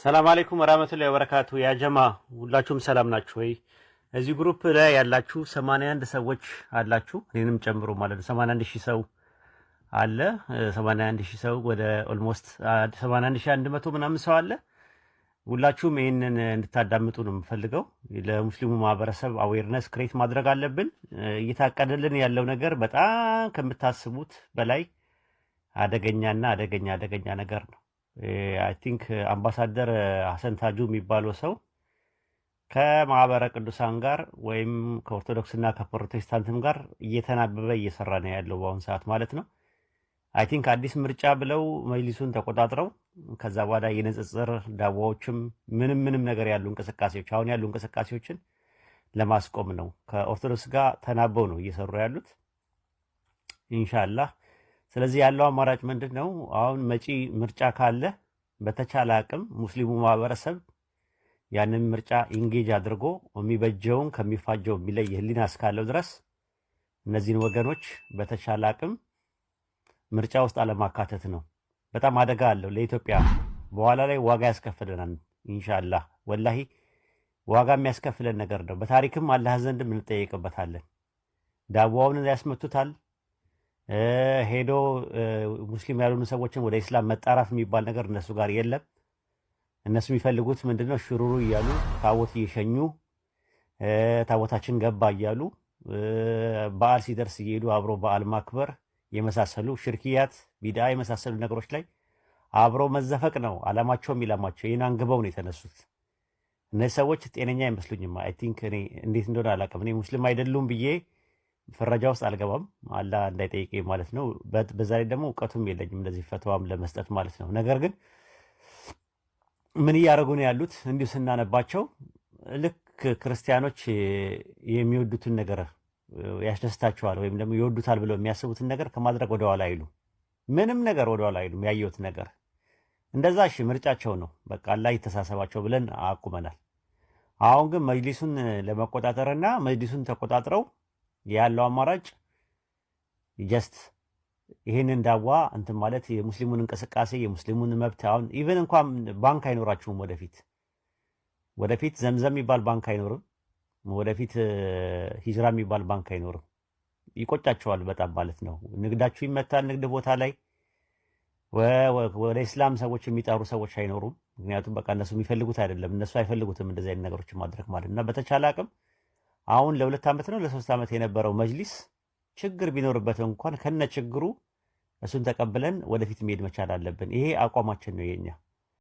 ሰላም አለይኩም ወራህመቱላሂ ወበረካቱ። ያ ጀማ ሁላችሁም ሰላም ናችሁ ወይ? እዚህ group ላይ ያላችሁ 81 ሰዎች አላችሁ፣ እኔንም ጨምሮ ማለት ነው። 81 ሺህ ሰው አለ። 81 ሺህ ሰው ወደ almost 81,100 ምናምን ሰው አለ። ሁላችሁም ይህንን እንድታዳምጡ ነው የምፈልገው። ለሙስሊሙ ማህበረሰብ awareness create ማድረግ አለብን። እየታቀደልን ያለው ነገር በጣም ከምታስቡት በላይ አደገኛና አደገኛ አደገኛ ነገር ነው። I think አምባሳደር ሀሰን ታጁ የሚባለው ሰው ከማህበረ ቅዱሳን ጋር ወይም ከኦርቶዶክስና ከፕሮቴስታንትም ጋር እየተናበበ እየሰራ ነው ያለው በአሁኑ ሰዓት ማለት ነው። I think አዲስ ምርጫ ብለው መጅሊሱን ተቆጣጥረው ከዛ በኋላ የንጽጽር ዳዋዎችም ምንም ምንም ነገር ያሉ እንቅስቃሴዎች አሁን ያሉ እንቅስቃሴዎችን ለማስቆም ነው። ከኦርቶዶክስ ጋር ተናበው ነው እየሰሩ ያሉት ኢንሻአላህ። ስለዚህ ያለው አማራጭ ምንድን ነው? አሁን መጪ ምርጫ ካለ በተቻለ አቅም ሙስሊሙ ማህበረሰብ ያንን ምርጫ engage አድርጎ የሚበጀውን ከሚፋጀው የሚለይ ህሊና እስካለው ድረስ እነዚህን ወገኖች በተቻለ አቅም ምርጫ ውስጥ አለማካተት ነው። በጣም አደጋ አለው ለኢትዮጵያ። በኋላ ላይ ዋጋ ያስከፍለናል ኢንሻአላህ። ወላሂ ዋጋ የሚያስከፍለን ነገር ነው። በታሪክም አላህ ዘንድም እንጠየቅበታለን። ዳዋውን ያስመቱታል። ሄዶ ሙስሊም ያልሆኑ ሰዎችን ወደ ኢስላም መጣራት የሚባል ነገር እነሱ ጋር የለም። እነሱ የሚፈልጉት ምንድነው? ሽሩሩ እያሉ ታቦት እየሸኙ፣ ታቦታችን ገባ እያሉ፣ በዓል ሲደርስ እየሄዱ አብሮ በዓል ማክበር የመሳሰሉ ሽርክያት፣ ቢድዓ የመሳሰሉ ነገሮች ላይ አብሮ መዘፈቅ ነው አላማቸው። ኢላማቸው ይህን አንግበው ነው የተነሱት። እነዚህ ሰዎች ጤነኛ አይመስሉኝም። I think እኔ እንዴት እንደሆነ አላውቅም። እኔ ሙስሊም አይደሉም ብዬ ፍረጃ ውስጥ አልገባም፣ አላህ እንዳይጠይቀኝ ማለት ነው። በዛ ላይ ደግሞ እውቀቱም የለኝም እንደዚህ ፈትዋም ለመስጠት ማለት ነው። ነገር ግን ምን እያደረጉ ነው ያሉት? እንዲሁ ስናነባቸው ልክ ክርስቲያኖች የሚወዱትን ነገር ያስደስታቸዋል ወይም ደግሞ ይወዱታል ብለው የሚያስቡትን ነገር ከማድረግ ወደኋላ አይሉ፣ ምንም ነገር ወደኋላ አይሉም። ያየሁት ነገር እንደዛ እሺ፣ ምርጫቸው ነው፣ በቃ አላህ ይተሳሰባቸው ብለን አቁመናል። አሁን ግን መጅሊሱን ለመቆጣጠርና መጅሊሱን ተቆጣጥረው ያለው አማራጭ just ይህንን ዳዋ እንትን ማለት የሙስሊሙን እንቅስቃሴ፣ የሙስሊሙን መብት፣ አሁን even እንኳን ባንክ አይኖራችሁም ወደፊት። ወደፊት ዘምዘም የሚባል ባንክ አይኖርም። ወደፊት ሂጅራ የሚባል ባንክ አይኖርም። ይቆጫቸዋል በጣም ማለት ነው። ንግዳችሁ ይመታል። ንግድ ቦታ ላይ ወደ ኢስላም ሰዎች የሚጠሩ ሰዎች አይኖሩም። ምክንያቱም በቃ እነሱ የሚፈልጉት አይደለም። እነሱ አይፈልጉትም እንደዚህ አይነት ነገሮችን ማድረግ ማለት ነው። እና በተቻለ አቅም አሁን ለ2 ዓመት ነው ለ3 ዓመት የነበረው መጅሊስ ችግር ቢኖርበት እንኳን ከነ ችግሩ እሱን ተቀብለን ወደፊት መሄድ መቻል አለብን። ይሄ አቋማችን ነው የኛ።